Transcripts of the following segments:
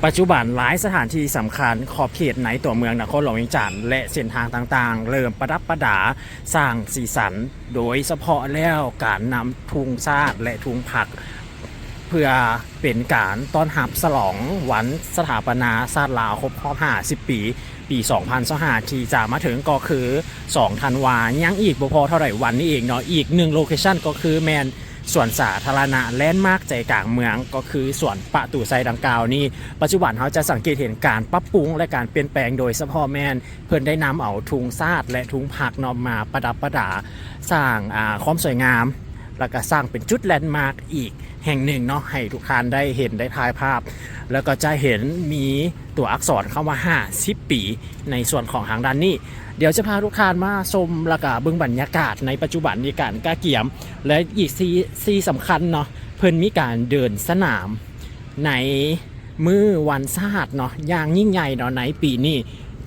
ປັດຈຸບັນຫຼາຍສະຖານທີ່ສຳຄັນຂອບເຂດໃນຕົວເມືອງນະຄອນຫຼວງວຽງຈັນ ແລະ ເສັ້ນທາງຕ່າງໆ ເລີ່ມປະດັບປະດາ ສ້າງສີສັນ ໂດຍສະເພາະແລ້ວການນຳທຸງຊາດ ແລະ ທຸງພັກ ເພື່ອເປັນການຕ້ອນຮັບສະຫຼອງວັນສະຖາປະນາຊາດລາວຄົບຮອບຫ້າສິບປີ ປີສອງພັນຊາວຫ້າ ທີ່ຈະມາເຖິງກໍຄືສອງທັນວາ. ຍັງອີກບໍ່ພໍເທົ່າໃດວັນນີ້ເອງເນາະ, ອີກໜຶ່ງໂລເຄຊັນກໍຄືແມ່ນ ສວນສາທາລະນະແລນມາກໃຈກາງເມືອງ ກໍຄືສວນປະຕູໄຊດັ່ງກ່າວນີ້ ປັດຈຸບັນເຮົາຈະສັງເກດເຫັນການປັບປຸງ ແລະ ການປ່ຽນແປງ ໂດຍສະເພາະແມ່ນເພິ່ນໄດ້ນຳເອົາທຸງຊາດ ແລະ ທຸງພັກເນາະ ມາປະດັບປະດາ ສ້າງ ອາ ຄວາມສວຍງາມ ແລ້ວກະສ້າງເປັນຈຸດແລນມາກອີກແຫ່ງໜຶ່ງເນາະ ໃຫ້ທຸກທ່ານໄດ້ເຫັນໄດ້ຖ່າຍພາບ ແລ້ວກໍຈະເຫັນມີຕົວອັກສອນຄຳວ່າຫ້າສິບປີ ໃນສ່ວນຂອງທາງດ້ານນີ້. ດຽວຈະພາທຸກທ່ານມາຊົມ ແລ້ວກະເບິ່ງບັນຍາກາດໃນປັດຈຸບັນມີການກະກຽມ ແລະ ອີກທີ່ ທີ່ສຳຄັນເນາະ ເພິ່ນມີການເດີນສະໜາມໃນມື້ວັນຊາດເນາະ ຢ່າງຍິ່ງໃຫຍ່ເນາະ ໃນປີນີ້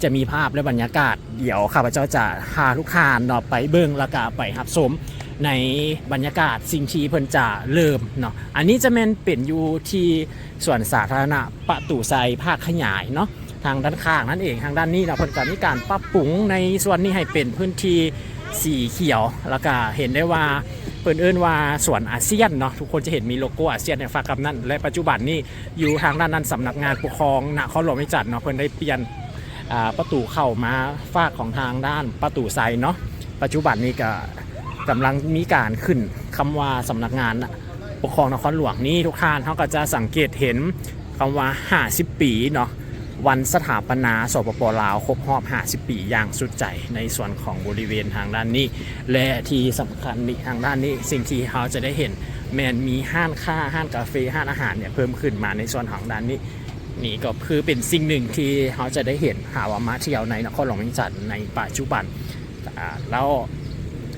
ຈະມີພາບ ແລະ ບັນຍາກາດ. ດຽວຂ້າພະເຈົ້າຈະພາທຸກທ່ານເນາະ ໄປເບິ່ງ ແລ້ວກະໄປຮັບຊົມໃນບັນຍາກາດສິ່ງທີ່ເພິ່ນຈະເລີ່ມເນາະ. ອັນນີ້ຈະແມ່ນເປັນຢູ່ທີ່ ສວນສາທາລະນະປະຕູໄຊພາກຂະຫຍາຍເນາະ ທາງດ້ານຂ້າງນັ້ນເອງ. ທາງດ້ານນີ້ເນາະ ເພິ່ນກໍມີການປັບປຸງໃນສ່ວນນີ້ໃຫ້ເປັນພື້ນທີ່ສີຂຽວ ແລ້ວກະເຫັນໄດ້ວ່າເພິ່ນເອີ້ນວ່າສວນອາຊຽນເນາະ. ທຸກຄົນຈະເຫັນມີໂລໂກ້ອາຊຽນໃນຟາກກັບນັ້ນ ແລະ ປັດຈຸບັນນີ້ຢູ່ທາງດ້ານນັ້ນ ສຳນັກງານປົກຄອງນະຄອນຫຼວງວຽງຈັນເນາະ ເພິ່ນໄດ້ປ່ຽນ ອາ ປະຕູເຂົ້າມາຟາກຂອງທາງດ້ານປະຕູໄຊເນາະ. ປັດຈຸບັນນີ້ກະກຳລັງມີການຂຶ້ນຄຳວ່າສຳນັກງານ ປົກຄອງນະຄອນຫຼວງນີ້ ທຸກທ່ານ ເຮົາກໍຈະສັງເກດເຫັນຄຳວ່າຫ້າສິບປີເນາະ ວັນສະຖາປະນາ ສປປ ລາວ ຄົບຮອບຫ້າສິບປີຢ່າງສຸດໃຈ ໃນສ່ວນຂອງບໍລິເວນທາງດ້ານນີ້. ແລະ ທີ່ສຳຄັນນີ້ ທາງດ້ານນີ້ ສິ່ງທີ່ເຮົາຈະໄດ້ເຫັນແມ່ນມີຮ້ານຄ້າ ຮ້ານກາເຟ ຮ້ານອາຫານເນຍ ເພີ່ມຂຶ້ນມາໃນສ່ວນທາງດ້ານນີ້. ນີ້ກໍຄືເປັນສິ່ງໜຶ່ງທີ່ເຮົາຈະໄດ້ເຫັນ ຖ້າວ່າມາທ່ຽວໃນນະຄອນຫຼວງວຽງຈັນໃນປັດຈຸບັນ. ອາ ແລ້ວ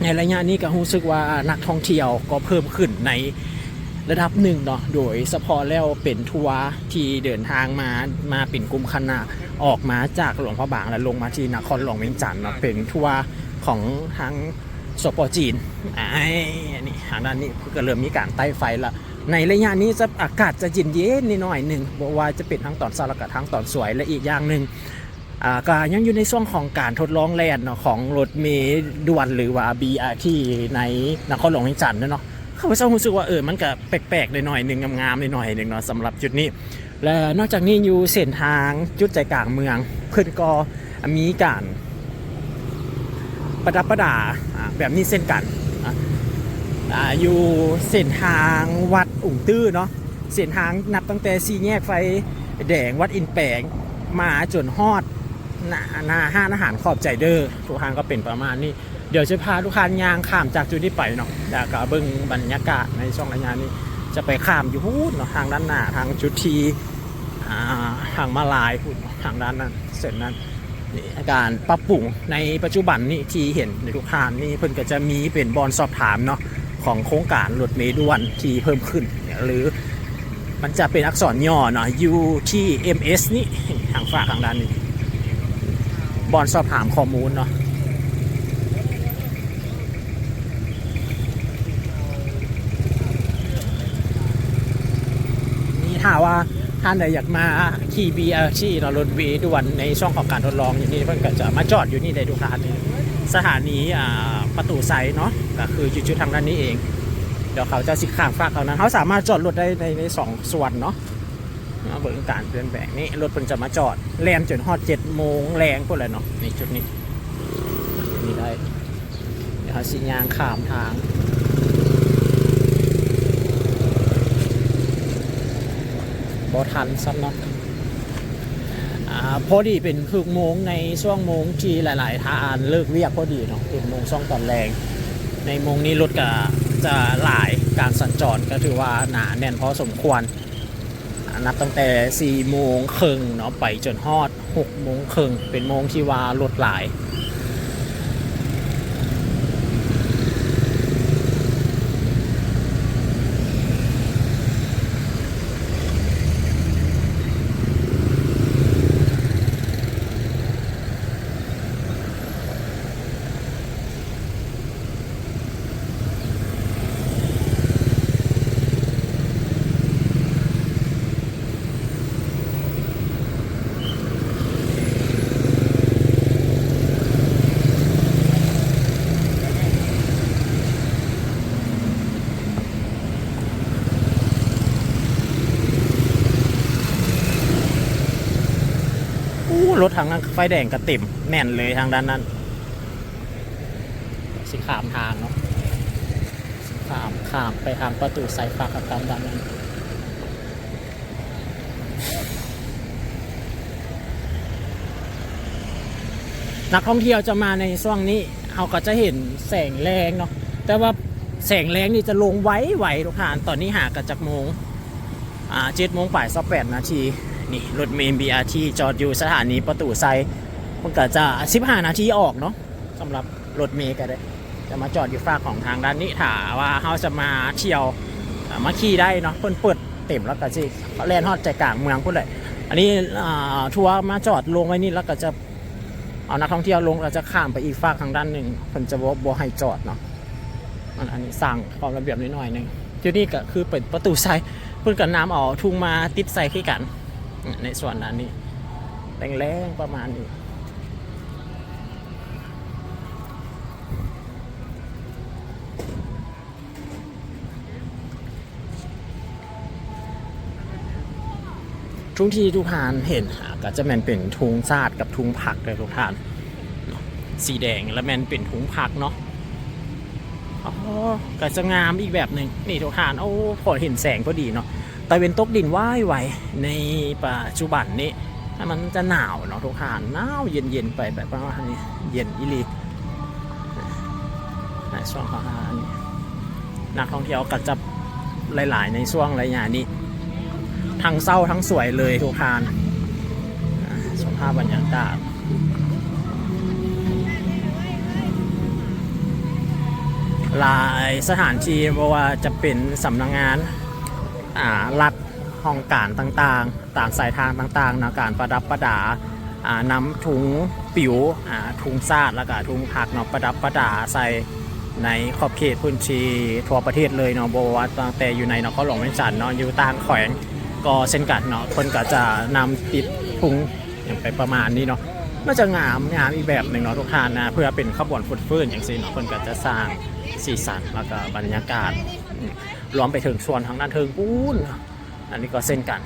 ໃນໄລຍະນີ້ກໍຮູ້ສຶກວ່ານັກທ່ອງທ່ຽວກໍເພີ່ມຂຶ້ນໃນລະດັບໜຶ່ງເນາະ ໂດຍສະເພາະແລ້ວເປັນທົວທີ່ເດີນທາງມາ ມາເປັນກຸ່ມຄະນະອອກມາຈາກຫຼວງພະບາງ ແລະ ລົງມາທີ່ນະຄອນຫຼວງວຽງຈັນເນາະ ເປັນທົວຂອງທາງ ສປ ຈີນ. ອາ ນີ້ ທາງດ້ານນີ້ເພິ່ນກໍເລີ່ມມີການໄຕ້ໄຟລະ. ໃນໄລຍະນີ້ຈະ ອາກາດຈະເຢັນໆໜ້ອຍໜຶ່ງ ບໍ່ວ່າຈະເປັນທາງຕອນເຊົ້າ ແລ້ວກະທາງຕອນສວຍ. ແລະ ອີກຢ່າງໜຶ່ງ ອາ ກະຍັງຢູ່ໃນຊ່ວງຂອງການທົດລອງແລ່ນເນາະ ຂອງລົດເມດ່ວນ ຫຼືວ່າ ບີອາທີ ໃນນະຄອນຫຼວງວຽງຈັນເນາະ. ຂ້າພະເຈົ້າຮູ້ສຶກວ່າ ເອີ ມັນກະແປກໆໜ້ອຍໆໜຶ່ງ ງາມໆໜ້ອຍໆໜຶ່ງເນາະ ສຳລັບຈຸດນີ້. ແລະ ນອກຈາກນີ້ຢູ່ເສັ້ນທາງຈຸດໃຈກາງເມືອງ ເພິ່ນກໍມີການປະດັບປະດາ ອາ ແບບນີ້ເຊັ່ນກັນ. ອາ ຢູ່ເສັ້ນທາງວັດອຸງຕື້ເນາະ ເສັ້ນທາງນັບຕັ້ງແຕ່ສີ່ແຍກໄຟແດງວັດອິນແປງ ມາຈົນຮອດໜ້າ ໜ້າຮ້ານອາຫານຂອບໃຈເດີ ທຸກທ່ານ ກໍເປັນປະມານນີ້. ດຽວຈະພາທຸກທ່ານຍ່າງຂ້າມຈາກຈຸດນີ້ໄປເນາະ ແລ້ວກໍເບິ່ງບັນຍາກາດໃນຊ່ວງໄລຍະນີ້. ຈະໄປຂ້າມຢູ່ພຸ້ນເນາະ ທາງດ້ານໜ້າ ທາງຈຸດທີ່ ອ່າ ທາງມ້າລາຍພຸ້ນເນາະ ທາງດ້ານນັ້ນ ເສັ້ນນັ້ນ. ນີ້ ການປັບປຸງໃນປັດຈຸບັນນີ້ທີ່ເຫັນໃນທຸກທ່ານນີ້ ເພິ່ນກໍຈະມີເປັນບ່ອນສອບຖາມເນາະ ຂອງໂຄງການລົດເມດ່ວນທີ່ເພີ່ມຂຶ້ນ ຫຼື ມັນຈະເປັນອັກສອນຫຍໍ້ເນາະ UTMS ນີ້ ທາງຝາກທາງດ້ານນີ້ ບ່ອນສອບຖາມຂໍ້ມູນເນາະ. ນີ້ ຖ້າວ່າທ່ານໃດຢາກມາຂີ່ BRT ເນາະ ລົດເມດ່ວນໃນຊ່ວງຂອງການທົດລອງຢູ່ນີ້ ເພິ່ນກໍຈະມາຈອດຢູ່ນີ້ໄດ້ທຸກທ່ານ. ສະຖານີ ອ່າ ປະຕູໄຊເນາະ ກໍຄືຢູ່ຈຸດທາງດ້ານນີ້ເອງ. ດຽວເຂົາເຈົ້າຊິຂ້າມຟາກເທົ່ານັ້ນ ເຮົາສາມາດຈອດລົດໄດ້ໃນ ໃນສອງສ່ວນເນາະ. ມາເບິ່ງການປ່ຽນແປງນີ້ ລົດເພິ່ນຈະມາຈອດ ແລ່ນຈົນຮອດເຈັດໂມງແລງພຸ້ນແຫຼະເນາະ. ນີ້ ຈຸດນີ້ ນີ້ໄດ້ ດຽວເຮົາຊິຍ່າງຂ້າມທາງ ບໍ່ທັນຊ້ຳເນາະ. ອາ ພໍດີເປັນທຸກໂມງ ໃນຊ່ວງໂມງທີ່ຫຼາຍໆທ່ານເລີກວຽກພໍດີເນາະ ເປັນໂມງຊ່ວງຕອນແລງ. ໃນໂມງນີ້ລົດກະຈະຫຼາຍ ການສັນຈອນກໍຖືວ່າໜາແໜ້ນພໍສົມຄວນ. ອາ ນັບຕັ້ງແຕ່ສີ່ໂມງເຄິ່ງເນາະ ໄປຈົນຮອດຫົກໂມງເຄິ່ງ ເປັນໂມງທີ່ວ່າລົດຫຼາຍ. ລົດທາງນັ້ນໄຟແດງກໍເຕັມແໜ້ນເລີຍທາງດ້ານນັ້ນ. ຊິຂ້າມທາງເນາະ ຊິຂ້າມ ຂ້າມໄປທາງປະຕູໄຊຟາກກຳດ້ານນັ້ນ. ນັກທ່ອງທ່ຽວຈະມາໃນຊ່ວງນີ້ ເຮົາກໍຈະເຫັນແສງແລງເນາະ ແຕ່ວ່າແສງແລງນີ້ຈະລົງໄວໆ ທຸກທ່ານ. ຕອນນີ້ຫາກະຈັກໂມງ? ອ່າ ເຈັດໂມງປາຍຊາວແປດນາທີ. ນີ້ລົດເມ ບີອາທີ ຈອດຢູ່ສະຖານີປະຕູໄຊ ມັນກະຈະສິບຫ້ານາທີອອກເນາະ. ສຳລັບລົດເມກໍໄດ້ ຈະມາຈອດຢູ່ຟາກຂອງທາງດ້ານນີ້. ຖ້າວ່າເຮົາຈະມາທ່ຽວ ອ່າ ມາຂີ່ໄດ້ເນາະ ເພິ່ນເປີດເຕັມ ແລ້ວກໍຊິແລ່ນຮອດໃຈກາງເມືອງພຸ້ນແຫຼະ. ອັນນີ້ ອ່າ ທົວມາຈອດລົງໄວ້ນີ້ ແລ້ວກໍຈະເອົານັກທ່ອງທ່ຽວລົງ ແລ້ວຈະຂ້າມໄປອີກຟາກທາງດ້ານໜຶ່ງ ເພິ່ນຈະບໍ່ ບໍ່ໃຫ້ຈອດເນາະ. ອັນ ອັນນີ້ສ້າງຄວາມລະບຽບໜ້ອຍໆໜຶ່ງ. ຈຸດນີ້ກໍຄືເປັນປະຕູໄຊ ເພິ່ນກໍນຳເອົາທຸງມາຕິດໃສ່ຄືກັນ ໃນສ່ວນດ້ານນີ້ ແດງໆປະມານນີ້. ທຸງທີ່ທຸກທ່ານເຫັນ ອ່າ ກໍຈະແມ່ນເປັນທຸງຊາດກັບທຸງພັກເດີທຸກທ່ານເນາະ ສີແດງ ແລະແມ່ນເປັນທຸງພັກເນາະ. ອໍ ກໍຈະງາມອີກແບບໜຶ່ງນີ້ທຸກທ່ານ. ໂອ້ ພໍເຫັນແສງພໍດີເນາະ. ຕາເວັນຕົກດິນໄວໆໃນປັດຈຸບັນນີ້ ມັນຈະໜາວເນາະທຸກທ່ານ ໜາວເຢັນໆໄປແບບປະມານນີ້ ເຢັນອີ່ຫຼີ. ໃນຊ່ວງຂອງອັນນີ້ ນັກທ່ອງທ່ຽວກໍຈະຫຼາຍໆໃນຊ່ວງໄລຍະນີ້ ທັງເຊົ້າທັງສວຍເລີຍທຸກທ່ານ. ອ່າ ສະພາບບັນຍາກາດ ຫຼາຍສະຖານທີ່ ບໍ່ວ່າຈະເປັນສຳນັກງານ ອ່າ ລັດ ຫ້ອງການຕ່າງໆ ຕາມສາຍທາງຕ່າງໆເນາະ ການປະດັບປະດາ ອ່າ ນຳທຸງປິວ ອ່າ ທຸງຊາດ ແລ້ວກະທຸງພັກເນາະ ປະດັບປະດາໃສ່ໃນຂອບເຂດພື້ນທີ່ທົ່ວປະເທດເລີຍເນາະ. ບໍ່ວ່າຕັ້ງແຕ່ຢູ່ໃນນະຄອນຫຼວງວຽງຈັນເນາະ ຢູ່ຕ່າງແຂວງກໍເຊັ່ນກັນເນາະ ເພິ່ນກໍຈະນຳຕິດທຸງຫຍັງໄປປະມານນີ້ເນາະ. ມັນຈະງາມ ງາມອີກແບບໜຶ່ງເນາະທຸກທ່ານນະ ເພື່ອເປັນຂະບວນຟົດຟື້ນຈັ່ງຊີ້ເນາະ ເພິ່ນກໍຈະສ້າງສີສັນ ແລ້ວກໍບັນຍາກາດ ອືມ ລວມໄປເຖິງສ່ວນທາງດ້ານເທິງພຸ້ນ ອັນນີ້ກໍເຊັ່ນກັນ.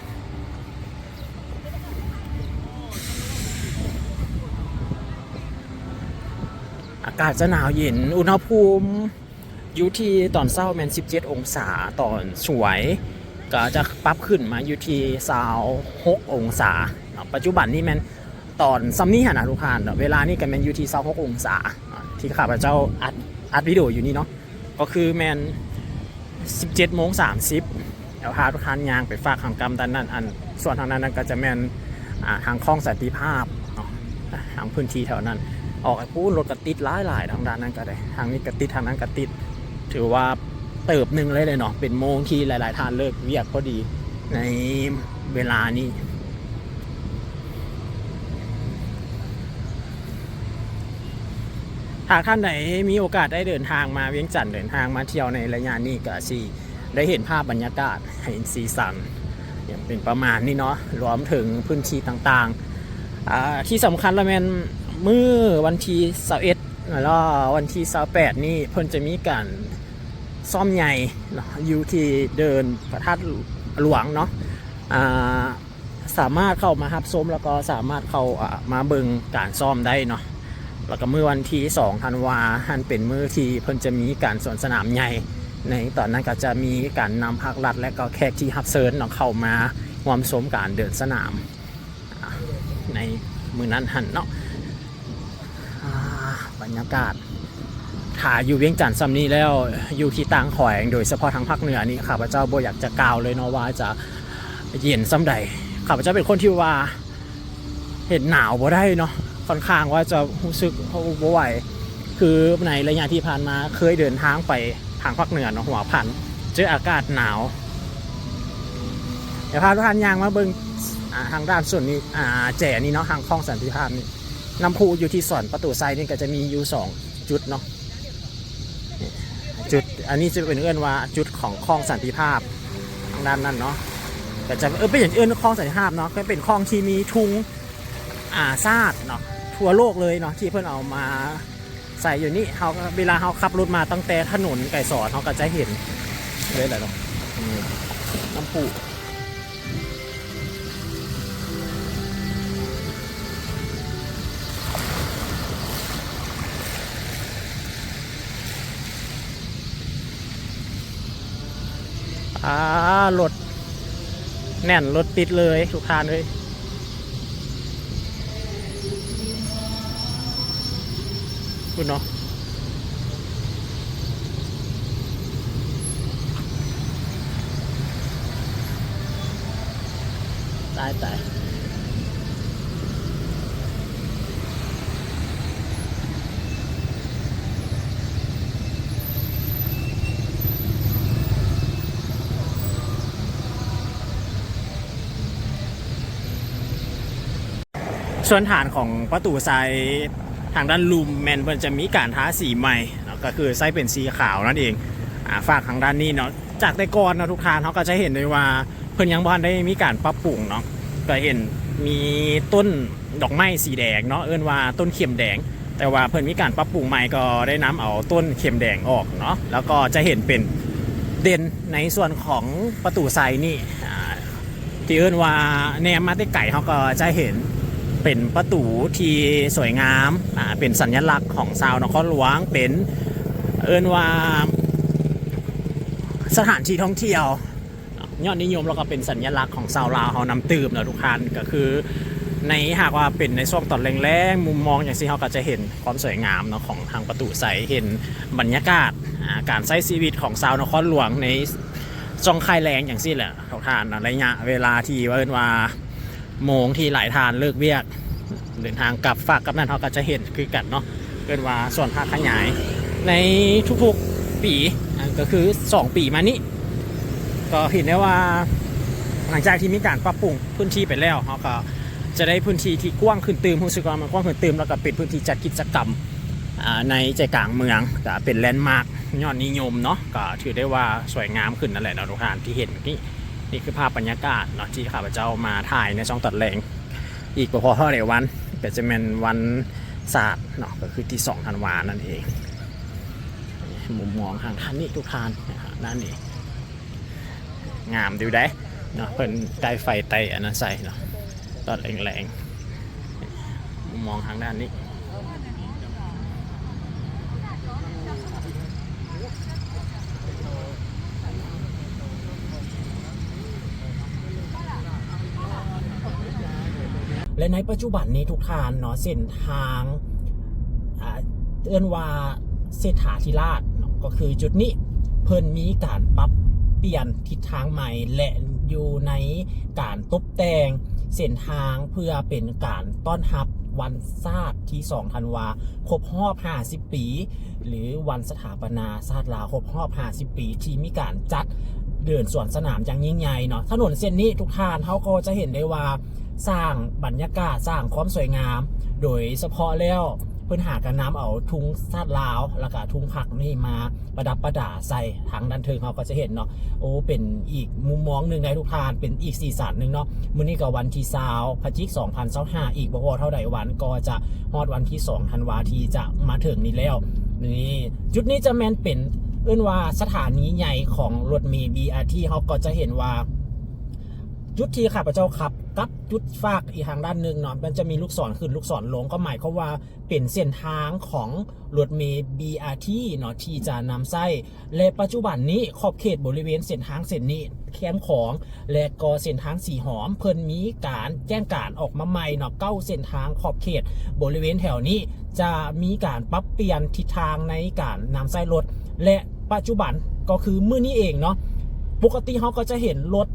ອາກາດຈະໜາວເຢັນ ອຸນຫະພູມຢູ່ທີ່ຕອນເຊົ້າແມ່ນສິບເຈັດອົງສາ ຕອນສວຍກໍຈະປັບຂຶ້ນມາຢູ່ທີ່ຊາວຫົກອົງສາເນາະ. ປັດຈຸບັນນີ້ແມ່ນຕອນຊ່ຳນີ້ຫັ້ນນະທຸກທ່ານເນາະ ເວລານີ້ກໍແມ່ນຢູ່ທີ່ຊາວຫົກອົງສາ ທີ່ຂ້າພະເຈົ້າອັດ ອັດວິດີໂອຢູ່ນີ້ເນາະ. ກໍຄືແມ່ນສິບເຈັດໂມງສາມສິບ ແລ້ວພາທຸກທ່ານຍ່າງໄປຟາກທາງກ້ຳດ້ານນັ້ນ ອັນສ່ວນທາງດ້ານນັ້ນກໍຈະແມ່ນ ອ່າ ທາງຄອງສັນຕິພາບເນາະ ທາງພື້ນທີ່ແຖວນັ້ນ ອອກໄປພຸ້ນລົດກໍຕິດຫຼາຍໆ ທາງດ້ານນັ້ນກໍໄດ້ ທາງນີ້ກໍຕິດ ທາງນັ້ນກໍຕິດ ຖືວ່າເຕີບໜຶ່ງເລີຍເນາະ. ເປັນໂມງທີ່ຫຼາຍໆທ່ານເລີກວຽກພໍດີໃນເວລານີ້. ຫາກທ່ານໃດມີໂອກາດໄດ້ເດີນທາງມາວຽງຈັນ ເດີນທາງມາທ່ຽວໃນໄລຍະນີ້ ກໍຊິໄດ້ເຫັນພາບບັນຍາກາດ ເຫັນສີສັນ ຢ່າງເປັນປະມານນີ້ເນາະ ລວມເຖິງພື້ນທີ່ຕ່າງໆ. ອ່າ ທີ່ສຳຄັນລະແມ່ນມື້ວັນທີຊາວເອັດ ແລ້ວວັນທີຊາວແປດນີ້ ເພິ່ນຈະມີການຊ້ອມໃຫຍ່ເນາະ ຢູ່ທີ່ເດີ່ນພະທາດຫຼວງເນາະ ອ່າ ສາມາດເຂົ້າມາຮັບຊົມ ແລ້ວກໍສາມາດເຂົ້າ ອ່າ ມາເບິ່ງການຊ້ອມໄດ້ເນາະ. ແລ້ວກໍມື້ວັນທີສອງທັນວາຫັ້ນ ເປັນມື້ທີ່ເພິ່ນຈະມີການສວນສະໜາມໃຫຍ່ ໃນຕອນນັ້ນກໍຈະມີການນຳພາກລັດ ແລະກໍແຂກທີ່ຮັບເຊີນເນາະ ເຂົ້າມາຮ່ວມຊົມການເດີນສະໜາມ ອ່າ ໃນມື້ນັ້ນຫັ້ນເນາະ. ອ່າ ບັນຍາກາດ ຖ້າຢູ່ວຽງຈັນຊ່ຳນີ້ແລ້ວ ຢູ່ທີ່ຕ່າງແຂວງ ໂດຍສະເພາະທາງພາກເໜືອນີ້ ຂ້າພະເຈົ້າບໍ່ຢາກຈະກ່າວເລີຍເນາະ ວ່າຈະເຢັນຊ່ຳໃດ. ຂ້າພະເຈົ້າເປັນຄົນທີ່ວ່າເຮັດໜາວບໍ່ໄດ້ເນາະ ຂ້ອນຂ້າງວ່າຈະຮູ້ສຶກບໍ່ໄຫວ. ຄືໃນໄລຍະທີ່ຜ່ານມາເຄີຍເດີນທາງໄປທາງພາກເໜືອເນາະ ຫົວພັນ ເຈີອາກາດໜາວ. ດຽວພາທຸກທ່ານຍ່າງມາເບິ່ງ ອ່າ ທາງດ້ານໂຊນນີ້ ອ່າ ແຈນີ້ເນາະ ທາງຄອງສັນຕິພາບນີ້ ນ້ຳພຸຢູ່ທີ່ສວນປະຕູໄຊນີ້ກໍຈະມີຢູ່ສອງຈຸດເນາະ. ຈຸດອັນນີ້ຈະເປັນເອີ້ນວ່າຈຸດຂອງຄອງສັນຕິພາບ ທາງດ້ານນັ້ນເນາະ ກໍຈະ ເອີ ເປັນຫຍັງເອີ້ນຄອງສັນຕິພາບເນາະ ກໍເປັນຄອງທີ່ມີທຸງ ອ່າ ຊາດເນາະ ທົ່ວໂລກເລີຍເນາະ ທີ່ເພິ່ນເອົາມາໃສ່ຢູ່ນີ້. ເຮົາ ເວລາເຮົາຂັບລົດມາຕັ້ງແຕ່ຖະໜົນໄກສອນ ເຮົາກໍຈະເຫັນເລີຍແຫຼະເນາະ ອືມ ນ້ຳພຸ. ອ່າ ລົດແໜ້ນ ລົດຕິດເລີຍທຸກທ່ານເອີຍ ພຸ້ນເນາະ. ຕາຍ ຕາຍ. ສ່ວນຖານຂອງປະຕູໄຊທາງດ້ານລຸ່ມ ແມ່ນເພິ່ນຈະມີການທາສີໃໝ່ເນາະ ກໍຄືໃຊ້ເປັນສີຂາວນັ້ນເອງ. ອາ ຝາກທາງດ້ານນີ້ເນາະ ຈາກແຕ່ກ່ອນເນາະ ທຸກທ່ານ ເຮົາກໍຈະເຫັນໄດ້ວ່າ ເພິ່ນຍັງບໍ່ທັນໄດ້ມີການປັບປຸງເນາະ ກໍເຫັນມີຕົ້ນດອກໄມ້ສີແດງເນາະ ເອີ້ນວ່າຕົ້ນເຂັມແດງ ແຕ່ວ່າເພິ່ນມີການປັບປຸງໃໝ່ ກໍໄດ້ນຳເອົາຕົ້ນເຂັມແດງອອກເນາະ ແລ້ວກໍຈະເຫັນເປັນເດັ່ນໃນສ່ວນຂອງປະຕູໄຊນີ້ ອາ ທີ່ເອີ້ນວ່າແນມມາແຕ່ໄກ ເຮົາກໍຈະເຫັນເປັນປະຕູທີ່ສວຍງາມ ອາ ເປັນສັນຍະລັກຂອງຊາວນະຄອນຫຼວງ ເປັນ ເອີ້ນວ່າສະຖານທີ່ທ່ອງທ່ຽວ ຍອດນິຍົມ ແລ້ວກໍເປັນສັນຍະລັກຂອງຊາວລາວເຮົານຳຕື່ມເນາະທຸກທ່ານ. ກໍຄືໃນ ຫາກວ່າເປັນໃນຊ່ວງຕອນແລງໆ ມຸມມອງຈັ່ງຊີ້ ເຮົາກໍຈະເຫັນຄວາມສວຍງາມເນາະຂອງທາງປະຕູໄຊ ເຫັນບັນຍາກາດ ອາ ການໃຊ້ຊີວິດຂອງຊາວນະຄອນຫຼວງໃນຊ່ວງຄ້າຍແລງຈັ່ງຊີ້ແຫຼະທຸກທ່ານເນາະ. ໄລຍະເວລາທີ່ວ່າ ເອີ້ນວ່າ ໂມງທີ່ຫຼາຍທ່ານເລີກວຽກເດີນທາງກັບ ຝາກກັບນັ້ນ ເຮົາກໍຈະເຫັນຄືກັນເນາະ ເອີ້ນວ່າສວນພາກຂະຫຍາຍໃນທຸກໆປີ ອັນກໍຄືສອງປີມານີ້ ກໍເຫັນໄດ້ວ່າ ຫຼັງຈາກທີ່ມີການປັບປຸງພື້ນທີ່ໄປແລ້ວ ເຮົາກໍຈະໄດ້ພື້ນທີ່ທີ່ກວ້າງຂຶ້ນຕື່ມ ຮູ້ສຶກວ່າມັນກວ້າງຂຶ້ນຕື່ມ ແລ້ວກໍເປັນພື້ນທີ່ຈັດກິດຈະກຳ ອາ ໃນໃຈກາງເມືອງ ກໍເປັນແລນມາກຍອດນິຍົມເນາະ ກໍຖືໄດ້ວ່າສວຍງາມຂຶ້ນນັ້ນແຫຼະເນາະທຸກທ່ານ ທີ່ເຫັນນີ້. ນີ້ຄືພາບບັນຍາກາດເນາະ ທີ່ຂ້າພະເຈົ້າມາຖ່າຍໃນຊ່ວງຕອນແລງ ອີກບໍ່ພໍເທົ່າໃດວັນ ກໍຈະແມ່ນວັນສາດເນາະ ກໍຄືທີສອງທັນວານັ້ນເອງ. ມຸມມອງທາງດ້ານນີ້ທຸກທ່ານ ດ້ານນີ້ງາມຢູ່ໃດເນາະ ເພິ່ນໄດ້ໄຟໄຕ້ອັນນັ້ນໃສ່ເນາະ ຕອນແລງໆ ມຸມມອງທາງດ້ານນີ້. ແລະ ໃນປັດຈຸບັນນີ້ທຸກທ່ານເນາະ ເສັ້ນທາງ ອາ ເອີ້ນວ່າເສດຖາທິລາດເນາະ ກໍຄືຈຸດນີ້ເພິ່ນມີການປັບປ່ຽນທິດທາງໃໝ່ ແລະ ຢູ່ໃນການຕົບແຕ່ງເສັ້ນທາງເພື່ອເປັນການຕ້ອນຮັບວັນຊາດທີສອງທັນວາ ຄົບຮອບຫ້າສິບປີ ຫຼື ວັນສະຖາປະນາຊາດລາວຄົບຮອບຫ້າສິບປີ ທີ່ມີການຈັດເດີນສວນສະໜາມຢ່າງຍິ່ງໃຫຍ່ເນາະ. ຖະໜົນເສັ້ນນີ້ທຸກທ່ານ ເຮົາກໍຈະເຫັນໄດ້ວ່າສ້າງບັນຍາກາດ ສ້າງຄວາມສວຍງາມ ໂດຍສະເພາະແລ້ວເພິ່ນຫາກະນຳເອົາທຸງຊາດລາວ ແລ້ວກະທຸງພັກນີ້ມາ ປະດັບປະດາໃສ່ທາງດ້ານເທິງ ເຮົາກໍຈະເຫັນເນາະ. ໂອ້ ເປັນອີກມຸມມອງໜຶ່ງໃດ໋ທຸກທ່ານ ເປັນອີກສີສັນໜຶ່ງເນາະ. ມື້ນີ້ກໍວັນທີຊາວ ພະຈິກ ສອງພັນຊາວຫ້າ ອີກບໍ່ພໍເທົ່າໃດວັນກໍຈະຮອດວັນທີສອງທັນວາທີ່ຈະມາເຖິງນີ້ແລ້ວ. ນີ້ ຈຸດນີ້ຈະແມ່ນເປັນ ເອີ້ນວ່າສະຖານີໃຫຍ່ຂອງລົດເມ ບີອາທີ ເຮົາກໍຈະເຫັນວ່າ ຈຸດທີ່ຂ້າພະເຈົ້າຂັບກັບຈຸດຟາກອີກທາງດ້ານໜຶ່ງເນາະ ມັນຈະມີລູກສອນຂຶ້ນລູກສອນລົງ ກໍໝາຍຄວາມວ່າ ເປັນເສັ້ນທາງຂອງລົດເມ ບີອາທີ ເນາະ ທີ່ຈະນຳໃຊ້ ແລະ ປັດຈຸບັນນີ້ຂອບເຂດບໍລິເວນເສັ້ນທາງເສັ້ນນີ້ແຄມຂອງ ແລະ ກໍເສັ້ນທາງສີຫອມ ເພິ່ນມີການແຈ້ງການອອກມາໃໝ່ເນາະ ເກົ້າເສັ້ນທາງຂອບເຂດບໍລິເວນແຖວນີ້ຈະມີການປັບປ່ຽນທິດທາງໃນການນຳໃຊ້ລົດ ແລະ ປັດຈຸບັນກໍຄືມື້ນີ້ເອງເນາະ ປົກກະຕິເຮົາກໍຈະເຫັນລົດ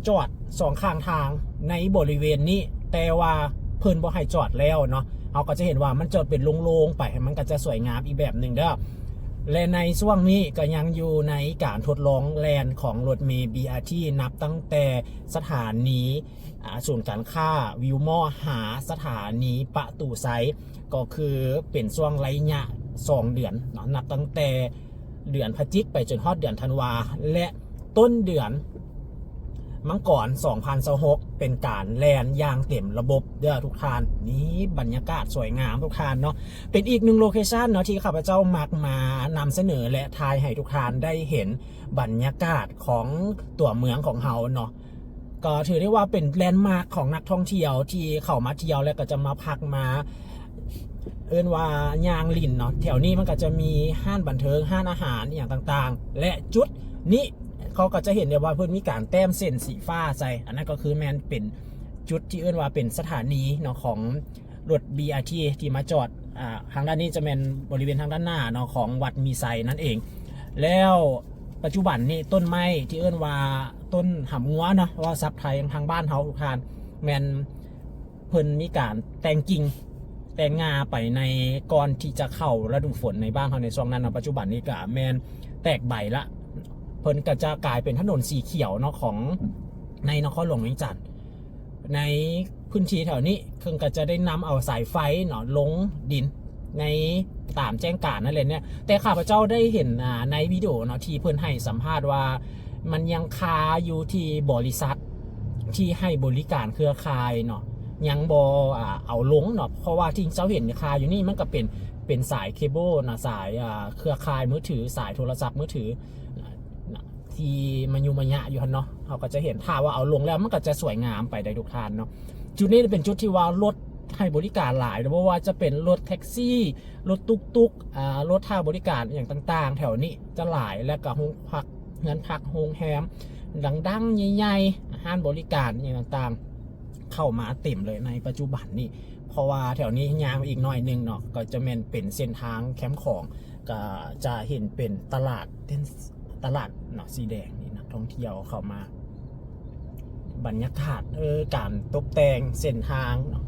ຈອດສອງຂ້າງທາງໃນບໍລິເວນນີ້ ແຕ່ວ່າເພິ່ນບໍ່ໃຫ້ຈອດແລ້ວເນາະ ເຮົາກໍຈະເຫັນວ່າມັນຈະເປັນໂລ່ງໆໄປ ມັນກໍຈະສວຍງາມອີກແບບໜຶ່ງເດີ້. ແລະ ໃນຊ່ວງນີ້ກໍຍັງຢູ່ໃນການທົດລອງແລ່ນຂອງລົດເມ ບີອາທີ ນັບຕັ້ງແຕ່ສະຖານີ ອາ ສູນການຄ້າວິວມໍ ຫາສະຖານີປະຕູໄຊ ກໍຄືເປັນຊ່ວງໄລຍະສອງເດືອນເນາະ ນັບຕັ້ງແຕ່ເດືອນພະຈິກໄປຈົນຮອດເດືອນທັນວາ ແລະ ຕົ້ນເດືອນມັງກອນ ສອງພັນຊາວຫົກ ເປັນການແລ່ນຢ່າງເຕັມລະບົບເດີ້ທຸກທ່ານ. ນີ້ບັນຍາກາດສວຍງາມທຸກທ່ານເນາະ ເປັນອີກໜຶ່ງໂລເຄຊັນເນາະ ທີ່ຂ້າພະເຈົ້າມັກມານຳສະເໜີ ແລະ ຖ່າຍໃຫ້ທຸກທ່ານໄດ້ເຫັນບັນຍາກາດຂອງຕົວເມືອງຂອງເຮົາເນາະ. ກໍຖືໄດ້ວ່າເປັນແລນມາກຂອງນັກທ່ອງທ່ຽວທີ່ເຂົ້າມາທ່ຽວ ແລະ ກໍຈະມາພັກມາ ເອີ້ນວ່າຍ່າງຫຼິ້ນເນາະ. ແຖວນີ້ມັນກໍຈະມີຮ້ານບັນເທີງ ຮ້ານອາຫານອີ່ຫຍັງຕ່າງໆ ແລະ ຈຸດນີ້ ເຮົາກໍຈະເຫັນໄດ້ວ່າເພິ່ນມີການແຕ້ມເສັ້ນສີຟ້າໃສ່. ອັນນັ້ນກໍຄືແມ່ນເປັນຈຸດທີ່ເອີ້ນວ່າເປັນສະຖານີເນາະ ຂອງລົດ BRT ທີ່ມາຈອດ. ອ່າ ທາງດ້ານນີ້ຈະແມ່ນບໍລິເວນທາງດ້ານໜ້າເນາະ ຂອງວັດມີໄຊນັ້ນເອງ. ແລ້ວປັດຈຸບັນນີ້ຕົ້ນໄມ້ທີ່ເອີ້ນວ່າຕົ້ນຫຳງົວເນາະ ເວົ້າສັບໄທທາງບ້ານເຮົາທຸກທ່ານ ແມ່ນ ເພິ່ນມີການແຕ່ງກິ່ງແຕ່ງງ່າໄປໃນ ກ່ອນທີ່ຈະເຂົ້າລະດູຝົນໃນບ້ານເຮົາໃນຊ່ວງນັ້ນເນາະ. ປັດຈຸບັນນີ້ກະແມ່ນແຕກໃບລະ ເພິ່ນກະຈະກາຍເປັນຖະໜົນສີຂຽວເນາະ ຂອງໃນນະຄອນຫຼວງວຽງຈັນ. ໃນພື້ນທີ່ແຖວນີ້ເພິ່ນກະຈະໄດ້ນຳເອົາສາຍໄຟເນາະລົງດິນໃນຕາມແຈ້ງການນັ້ນແຫຼະເນຍ. ແຕ່ຂ້າພະເຈົ້າໄດ້ເຫັນ ອ່າ ໃນວິດີໂອເນາະ ທີ່ເພິ່ນໃຫ້ສຳພາດວ່າ ມັນຍັງຄາຢູ່ທີ່ບໍລິສັດທີ່ໃຫ້ບໍລິການເຄືອຂ່າຍເນາະ ຍັງບໍ່ ອ່າ ເອົາລົງເນາະ. ເພາະວ່າທີ່ເຈົ້າເຫັນຄາຢູ່ນີ້ ມັນກະເປັນ ເປັນສາຍເຄເບິນະ ສາຍ ອ່າ ເຄືອຂ່າຍມືຖື ສາຍໂທລະສັບມືຖືນະ ທີ່ມະຍຸມະຍະຢູ່ຫັ້ນເນາະ. ເຮົາກໍຈະເຫັນ ຖ້າວ່າເອົາລົງແລ້ວ ມັນກໍຈະສວຍງາມໄປໄດ້ທຸກທ່ານເນາະ. ຈຸດນີ້ເປັນຈຸດທີ່ວ່າລົດໃຫ້ບໍລິການຫຼາຍ ບໍ່ວ່າຈະເປັນລົດແທັກຊີ ລົດຕຸກໆ ອ່າ ລົດຖ້າບໍລິການອີ່ຫຍັງຕ່າງໆ ແຖວນີ້ຈະຫຼາຍ. ແລ້ວກໍໂຮງພັກ ເຮືອນພັກ ໂຮງແຮມດັງໆ ໃຫຍ່ໆ ຮ້ານບໍລິການອີ່ຫຍັງຕ່າງໆ ເຂົ້າມາເຕັມເລີຍໃນປັດຈຸບັນນີ້. ເພາະວ່າແຖວນີ້ຍ່າງໄປອີກໜ້ອຍໜຶ່ງເນາະ ກໍຈະແມ່ນເປັນເສັ້ນທາງແຄມຂອງ ກໍຈະເຫັນເປັນຕະຫຼາດ ເປັນຕະຫຼາດເນາະ ສີແດງນີ້ ນັກທ່ອງທ່ຽວເຂົ້າມາ. ບັນຍາກາດ ເອີ ການຕົກແຕ່ງເສັ້ນທາງເນາະ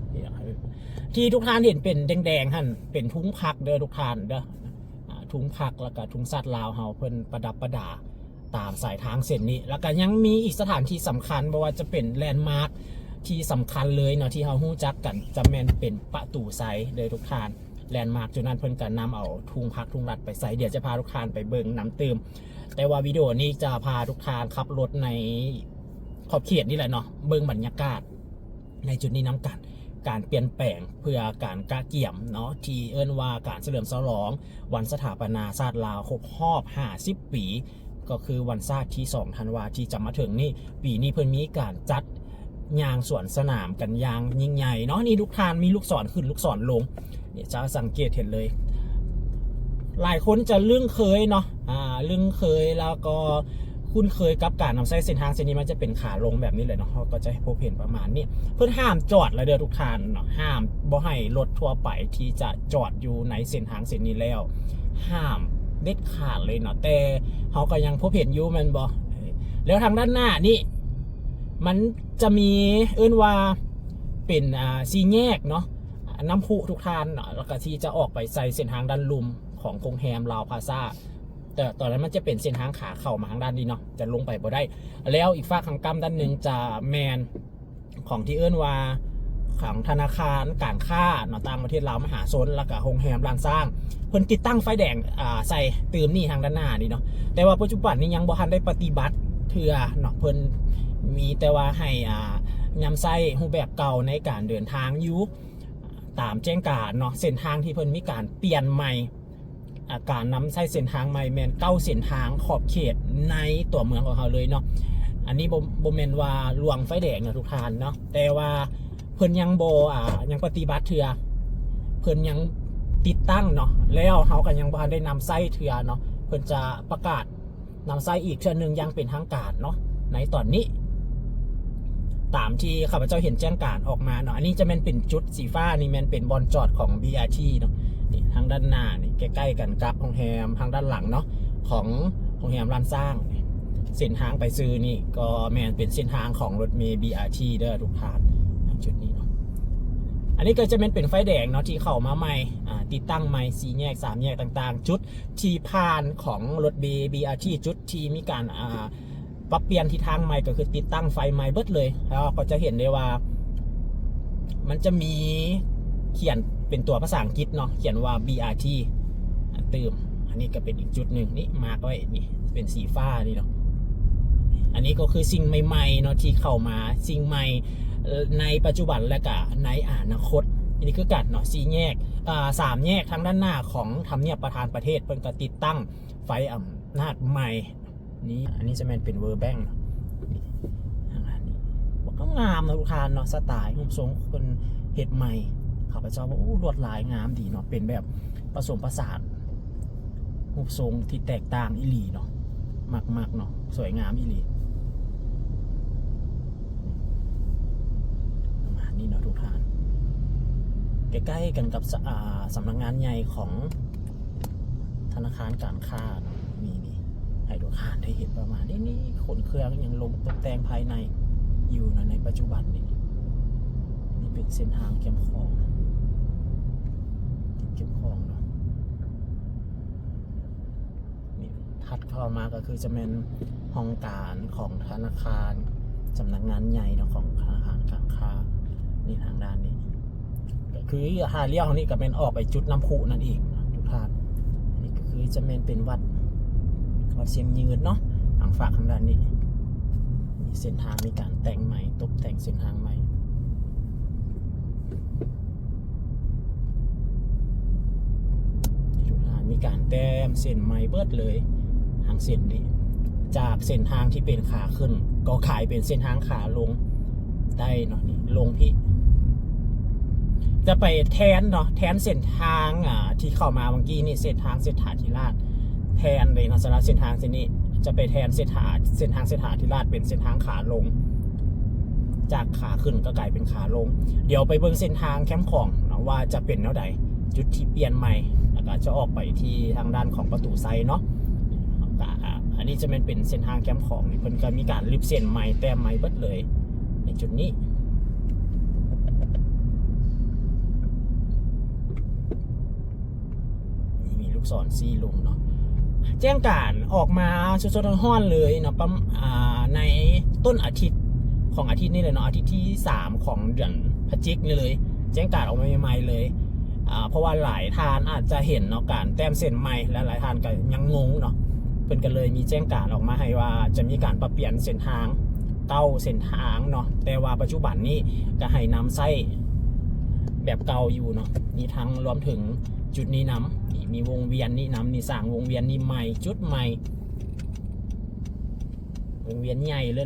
ທີ່ທຸກທ່ານເຫັນເປັນແດງໆຫັ້ນ ເປັນທຸງຜັກເດີທຸກທ່ານເດີ. ອ່າ ທຸງຜັກ ແລ້ວກະທຸງຊາດລາວເຮົາ ເພິ່ນປະດັບປະດາຕາມສາຍທາງເສັ້ນນີ້. ແລ້ວກະຍັງມີອີກສະຖານທີ່ສຳຄັນ ບໍ່ວ່າຈະເປັນແລນມາກທີ່ສຳຄັນເລີຍເນາະ ທີ່ເຮົາຮູ້ຈັກກັນ ຈະແມ່ນເປັນປະຕູໄຊເດີທຸກທ່ານ. ແລນມາກຈຸດນັ້ນເພິ່ນກະນຳເອົາທຸງຜັກທຸງລັດໄປໃສ່ ດຽວຈະພາທຸກທ່ານໄປເບິ່ງນຳຕື່ມ. ແຕ່ວ່າວິດີໂອນີ້ຈະພາທຸກທ່ານຂັບລົດໃນຂອບເຂດນີ້ແຫຼະເນາະ ເບິ່ງບັນຍາກາດໃນຈຸດນີ້ນຳກັນ. ການປ່ຽນແປງເພື່ອການກະກຽມເນາະ ທີ່ເອີ້ນວ່າການສະເຫຼີມສະຫຼອງວັນສະຖາປະນາຊາດລາວຄົບຮອບຫ້າສິບປີ ກໍຄືວັນຊາດທີສອງທັນວາທີ່ຈະມາເຖິງນີ້. ປີນີ້ເພິ່ນມີການຈັດຍ່າງສວນສະໜາມກັນຢ່າງຍິ່ງໃຫຍ່ເນາະ. ນີ້ທຸກທ່ານມີລູກສອນຂຶ້ນລູກສອນລົງ ນີ້ຈະສັງເກດເຫັນເລີຍ. ຫຼາຍຄົນຈະລຶ້ງເຄີຍເນາະ ອ່າ ລຶ້ງເຄີຍ ແລ້ວກໍຄຸ້ນເຄີຍກັບການນຳໃຊ້ເສັ້ນທາງເສັ້ນນີ້ ມັນຈະເປັນຂາລົງແບບນີ້ແຫຼະເນາະ. ເຮົາກໍຈະພົບເຫັນປະມານນີ້. ເພິ່ນຫ້າມຈອດລະເດີທຸກທ່ານເນາະ ຫ້າມ ບໍ່ໃຫ້ລົດທົ່ວໄປທີ່ຈະຈອດຢູ່ໃນເສັ້ນທາງເສັ້ນນີ້ແລ້ວ ຫ້າມເດັດຂາດເລີຍເນາະ. ແຕ່ເຮົາກໍຍັງພົບເຫັນຢູ່ແມ່ນບໍ່? ແລ້ວທາງດ້ານໜ້ານີ້ ມັນຈະມີເອີ້ນວ່າເປັນ ອ່າ ສີ່ແຍກເນາະ ນ້ຳພຸທຸກທ່ານເນາະ ແລ້ວກໍທີ່ຈະອອກໄປໃສ່ເສັ້ນທາງດ້ານລຸ່ມຂອງໂຮງແຮມລາວພາຊາ. ແຕ່ຕອນນັ້ນມັນຈະເປັນເສັ້ນທາງຂາເຂົ້າມາທາງດ້ານນີ້ເນາະ ຈະລົງໄປບໍ່ໄດ້. ແລ້ວອີກຟາກທາງກ້ຳດ້ານໜຶ່ງຈະແມ່ນ ຂອງທີ່ເອີ້ນວ່າຂອງທະນາຄານການຄ້າເນາະ ຕ່າງປະເທດລາວມະຫາຊົນ ແລ້ວກະໂຮງແຮມລ້ານຊ້າງ ເພິ່ນຕິດຕັ້ງໄຟແດງ ອ່າ ໃສ່ຕື່ມນີ້ທາງດ້ານໜ້ານີ້ເນາະ. ແຕ່ວ່າປັດຈຸບັນນີ້ຍັງບໍ່ທັນໄດ້ປະຕິບັດເທື່ອເນາະ ເພິ່ນມີແຕ່ວ່າໃຫ້ ອ່າ ນຳໃຊ້ຮູບແບບເກົ່າໃນການເດີນທາງຢູ່ຕາມແຈ້ງການເນາະ. ເສັ້ນທາງທີ່ເພິ່ນມີການປ່ຽນໃໝ່ ອາ ການນຳໃຊ້ເສັ້ນທາງໃໝ່ແມ່ນເກົ້າເສັ້ນທາງຂອບເຂດໃນຕົວເມືອງຂອງເຮົາເລີຍເນາະ. ອັນນີ້ບໍ່ ບໍ່ແມ່ນວ່າລ່ວງໄຟແດງເນາະທຸກທ່ານເນາະ ແຕ່ວ່າເພິ່ນຍັງບໍ່ ອາ ຍັງປະຕິບັດເທື່ອ ເພິ່ນຍັງຕິດຕັ້ງເນາະ ແລ້ວເຮົາກໍຍັງບໍ່ທັນໄດ້ນຳໃຊ້ເທື່ອເນາະ. ເພິ່ນຈະປະກາດ ນຳໃຊ້ອີກເທື່ອໜຶ່ງຢ່າງເປັນທາງການເນາະ ໃນຕອນນີ້ ຕາມທີ່ຂ້າພະເຈົ້າເຫັນແຈ້ງການອອກມາເນາະ. ອັນນີ້ຈະແມ່ນເປັນຈຸດສີຟ້າ ນີ້ແມ່ນເປັນບ່ອນຈອດຂອງ BRT ເນາະ. ນີ້ທາງດ້ານໜ້ານີ້ ໃກ້ໆກັນກັບໂຮງແຮມ ທາງດ້ານຫຼັງເນາະ ຂອງໂຮງແຮມລ້ານຊ້າງນີ້. ເສັ້ນທາງໄປຊື່ນີ້ກໍແມ່ນເປັນເສັ້ນທາງຂອງລົດເມ BRT ເດີທຸກທ່ານ ຈຸດນີ້ເນາະ. ອັນນີ້ກໍຈະແມ່ນເປັນໄຟແດງເນາະ ທີ່ເຂົ້າມາໃໝ່ ອາ ຕິດຕັ້ງໃໝ່ ສີ່ແຍກ ສາມແຍກຕ່າງໆ ຈຸດ ທີ່ຜ່ານຂອງລົດເມ BRT ຈຸດທີ່ມີການ ອ່າ ປັບປ່ຽນທິດທາງໃໝ່ ກໍຄືຕິດຕັ້ງໄຟໃໝ່ເບິດເລີຍ. ແລ້ວເຮົາກໍຈະເຫັນໄດ້ວ່າ ມັນຈະມີຂຽນເປັນຕົວພາສາອັງກິດເນາະ ຂຽນວ່າ BRT ຕື່ມ. ອັນນີ້ກໍເປັນອີກຈຸດໜຶ່ງ ນີ້ມາກໄວ້ ນີ້ເປັນສີຟ້ານີ້ເນາະ. ອັນນີ້ກໍຄືສິ່ງໃໝ່ໆເນາະ ທີ່ເຂົ້າມາ ສິ່ງໃໝ່ ໃນປັດຈຸບັນ ແລະກະໃນອະນາຄົດ. ອັນນີ້ຄືກັນເນາະ ສີ່ແຍກ ອ່າ ສາມແຍກທາງດ້ານໜ້າຂອງທຳນຽບປະທານປະເທດ ເພິ່ນກໍຕິດຕັ້ງໄຟອຳນາດໃໝ່ນີ້. ອັນນີ້ຈະແມ່ນເປັນ World Bank ເນາະ ນີ້ ງາມໆເນາະທຸກທ່ານເນາະ. ສະໄຕຮູບຊົງເພິ່ນເຮັດໃໝ່ ຂ້າພະເຈົ້າວ່າ ໂອ້ ລວດລາຍງາມດີເນາະ ເປັນແບບປະສົມປະສານ ຮູບຊົງທີ່ແຕກຕ່າງອີ່ຫຼີເນາະ. ມັກໆເນາະ ສວຍງາມອີ່ຫຼີ ປະມານນີ້ເນາະທຸກທ່ານ. ໃກ້ໆກັນກັບສະ ອ່າ ສຳນັກງານໃຫຍ່ຂອງທະນາຄານການຄ້າເນາະ. ນີ້ ນີ້ ໃຫ້ທຸກທ່ານໄດ້ເຫັນປະມານນີ້ ນີ້ ຂົນເຄື່ອງຫຍັງລົງຕົກແຕ່ງພາຍໃນຢູ່ໃນ ໃນປັດຈຸບັນນີ້. ນີ້ເປັນເສັ້ນທາງແຄມຂອງ ແຄມຂອງເນາະ. ນີ້ ຖັດເຂົ້າມາກໍຄືຈະແມ່ນຫ້ອງການຂອງທະນາຄານ ສຳນັກງານໃຫຍ່ເນາະ ຂອງທະນາຄານການຄ້າ. ນີ້ທາງດ້ານນີ້ ກໍຄືຖ້າລ້ຽວທາງນີ້ກໍແມ່ນອອກໄປຈຸດນ້ຳພຸນັ້ນເອງເນາະທຸກທ່ານ. ນີ້ກໍຄືຈະແມ່ນເປັນວັດ ວັດຊຽງຍືນເນາະ ທາງຟາກທາງດ້ານນີ້. ມີເສັ້ນທາງ ມີການແຕ່ງໃໝ່ ຕົກແຕ່ງເສັ້ນທາງໃໝ່. ມີການແຕ້ມເສັ້ນໃໝ່ເບິດເລີຍ ທາງເສັ້ນນີ້ ຈາກເສັ້ນທາງທີ່ເປັນຂາຂຶ້ນ ກໍກາຍເປັນເສັ້ນທາງຂາລົງໄດ້ເນາະ. ນີ້ລົງພີ້ ຈະໄປແທນເນາະ ແທນເສັ້ນທາງ ອ່າ ທີ່ເຂົ້າມາເມື່ອກີ້ນີ້ ເສັ້ນທາງເສດຖາທິລາດ ແທນເລີຍເນາະ. ສຳລັບເສັ້ນທາງເສັ້ນນີ້ ຈະໄປແທນເສດຖາ ເສັ້ນທາງເສດຖາທິລາດ ເປັນເສັ້ນທາງຂາລົງ ຈາກຂາຂຶ້ນກໍກາຍເປັນຂາລົງ. ດຽວໄປເບິ່ງເສັ້ນທາງແຄມຂອງເນາະ ວ່າຈະເປັນແນວໃດ ຈຸດທີ່ປ່ຽນໃໝ່ ແລ້ວກໍຈະອອກໄປທີ່ທາງດ້ານຂອງປະຕູໄຊເນາະ. ກໍ ອັນນີ້ຈະແມ່ນເປັນເສັ້ນທາງແຄມຂອງ ເພິ່ນກໍມີການລິບເສັ້ນໃໝ່ ແຕ້ມໃໝ່ເບິດເລີຍໃນຈຸດນີ້. ນີ້ມີລູກສອນຊີ້ລົງເນາະ. ແຈ້ງການອອກມາສົດໆຮ້ອນໆເລີຍເນາະ ປະມານ ອ່າ ໃນຕົ້ນອາທິດຂອງອາທິດນີ້ເລີຍເນາະ ອາທິດທີສາມຂອງເດືອນພະຈິກນີ້ເລີຍ ແຈ້ງການອອກມາໃໝ່ໆເລີຍ. ອ່າ ເພາະວ່າຫຼາຍທ່ານອາດຈະເຫັນເນາະ ການແຕ້ມເສັ້ນໃໝ່ ແລະ ຫຼາຍທ່ານກໍຍັງງົງເນາະ ເພິ່ນກໍເລີຍມີແຈ້ງການອອກມາໃຫ້ວ່າຈະມີການປັບປ່ຽນເສັ້ນທາງ ເກົ້າເສັ້ນທາງເນາະ. ແຕ່ວ່າປັດຈຸບັນນີ້ກໍໃຫ້ນຳໃຊ້ແບບເກົ່າຢູ່ເນາະ. ມີທັງລວມເຖິງຈຸດນີ້ນຳ ນີ້ມີວົງວຽນນີ້ນຳ ນີ້ສ້າງວົງວຽນນີ້ໃໝ່ ຈຸດໃໝ່ ວົງວຽນໃຫຍ່ເລີຍ.